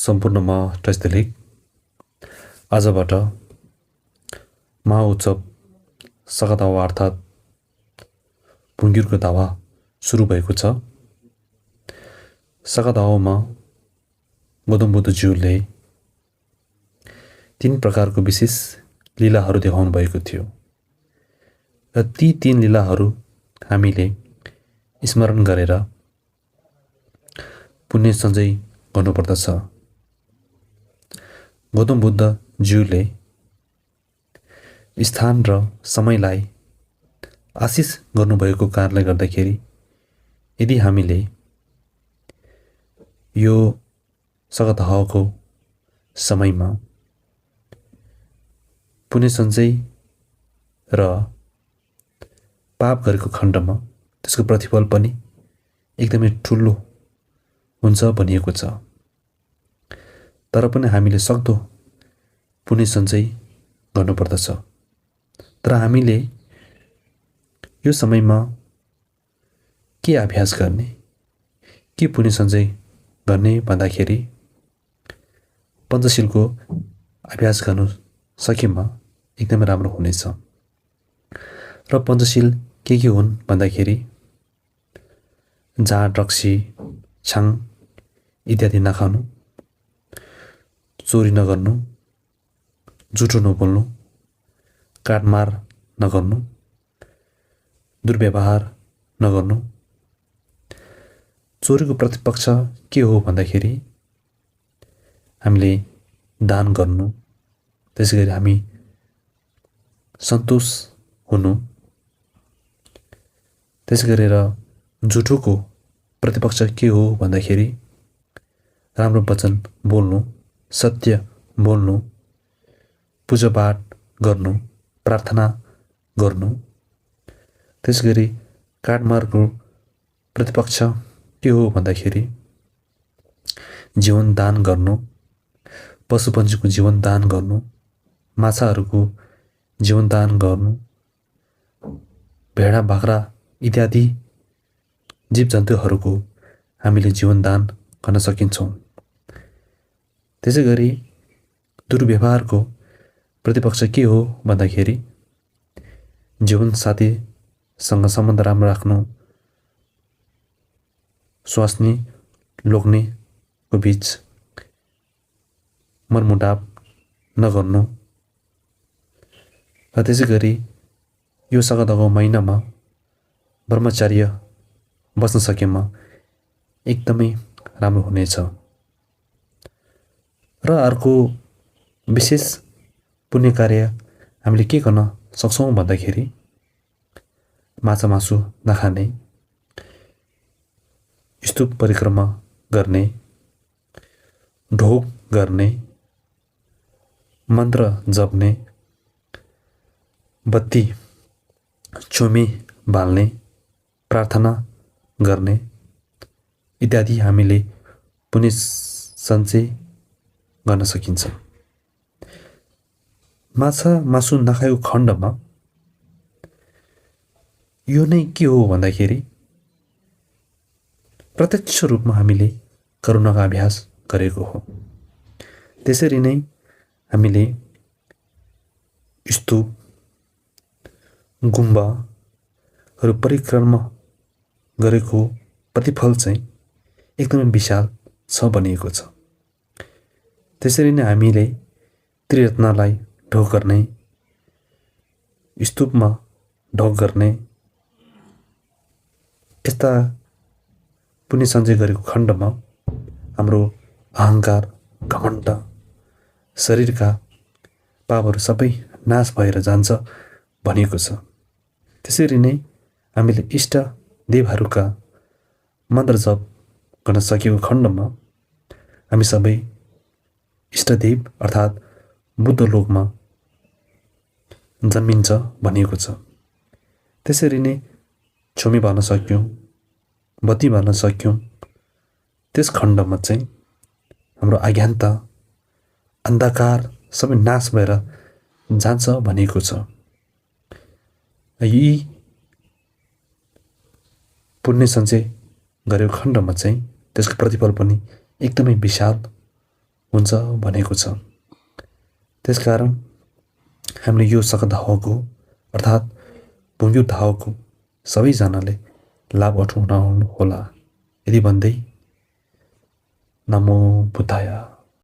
सम्पूर्ण टैस्तेलिक आजबाट महाउत्सव सगदावा अर्थात् पुङ्गिरको दावा सुरु भएको छ। सगदावामा गौतम बुद्धज्यूले 3 प्रकारको विशेष लीलाहरू देखाउनु भएको थियो र ती 3 लीलाहरू हामीले स्मरण गरेर पुण्य सञ्चय गर्नुपर्दछ। गौतम बुद्धज्यूले स्थान र समयलाई आशिष गर्नुभएको कारणले गर्दाखेरि यदि हामीले यो सगदावाको समयमा पुण्य सञ्चय र पाप गरेको खण्डमा त्यसको प्रतिफल पनि एकदमै ठुलो हुन्छ भनिएको छ। तर पनि हामीले सक्दो पुण्य सञ्चय गर्नुपर्दछ। तर हामीले यो समयमा के अभ्यास गर्ने, के पुण्य सञ्चय गर्ने भन्दाखेरि पञ्चशीलको अभ्यास गर्नु सकेमा एकदमै राम्रो हुनेछ। र पञ्चशील के हुन् भन्दाखेरि जाँड, रक्सी, छाङ इत्यादि नखानु, चोरी नगर्नु, झुटो नबोल्नु, काटमार नगर्नु, दुर्व्यवहार नगर्नु। चोरीको प्रतिपक्ष के हो भन्दाखेरि हामीले दान गर्नु, त्यसैगरी हामी सन्तोष हुनु। त्यसै गरेर झुटोको प्रतिपक्ष के हो भन्दाखेरि राम्रो वचन बोल्नु, सत्य बोल्नु, पूजापाठ गर्नु, प्रार्थना गर्नु। त्यसैगरी काटमारको प्रतिपक्ष के हो भन्दाखेरि जीवन दान गर्नु, पशुपन्छीको जीवन दान गर्नु, माछाहरूको जीवन दान गर्नु, भेडा बाख्रा इत्यादि जीवजन्तुहरूको हामीले जीवन दान गर्न सकिन्छौँ। त्यसै गरी दुर्व्यवहारको प्रतिपक्ष के हो भन्दाखेरि जीवन साथीसँग सम्बन्ध राम्रो राख्नु, स्वास्नी लोग्नेको बीच मनमुटाव नगर्नु। र त्यसै गरी यो सगदावाको महिनामा ब्रह्मचर्य बस्न सकेमा एकदमै राम्रो हुनेछ। र अर्को विशेष पुण्य कार्य हामीले के गर्न सक्छौँ भन्दाखेरि माछा मासु नखाने, स्तूप परिक्रमा गर्ने, ढोग गर्ने, मन्त्र जप्ने, बत्ती चोमे बाल्ने, प्रार्थना गर्ने इत्यादि हामीले पुण्य सञ्चय गर्न सकिन्छ। माछा मासु नखाएको खण्डमा यो नै के हो भन्दाखेरि प्रत्यक्ष रूपमा हामीले करुणाको अभ्यास गरेको हो। त्यसरी नै हामीले स्तूप, गुम्बाहरू परिक्रमा गरेको प्रतिफल चाहिँ एकदमै विशाल छ भनिएको छ। त्यसरी नै हामीले त्रिरत्नलाई ढोग गर्ने, स्तूपमा ढोग गर्ने यस्ता पुण्य सञ्चय गरेको खण्डमा हाम्रो अहङ्कार, घमण्ड, शरीरका पापहरू सबै नाश भएर जान्छ भनिएको छ। त्यसरी नै हामीले इष्ट देवहरूका मन्त्र जप गर्न सकेको खण्डमा हामी सबै इष्टदेव अर्थात् बुद्ध लोकमा जन्मिन्छ भनिएको छ। त्यसरी नै छोमी बाल्न सक्यौँ, बत्ती बाल्न सक्यौँ, त्यस खण्डमा चाहिँ हाम्रो अज्ञानता, अन्धकार सबै नाश भएर जान्छ भनिएको छ। यी पुण्य सञ्चय गरेको खण्डमा चाहिँ त्यसको प्रतिफल पनि एकदमै विशाल हुन्छ भनेको छ। त्यसकारण हामीले यो सकदाहको अर्थात् पुङ्ग्यो दाहको सबैजनाले लाभ उठाउनु होला। यदि भन्दै नमो बुद्धाय।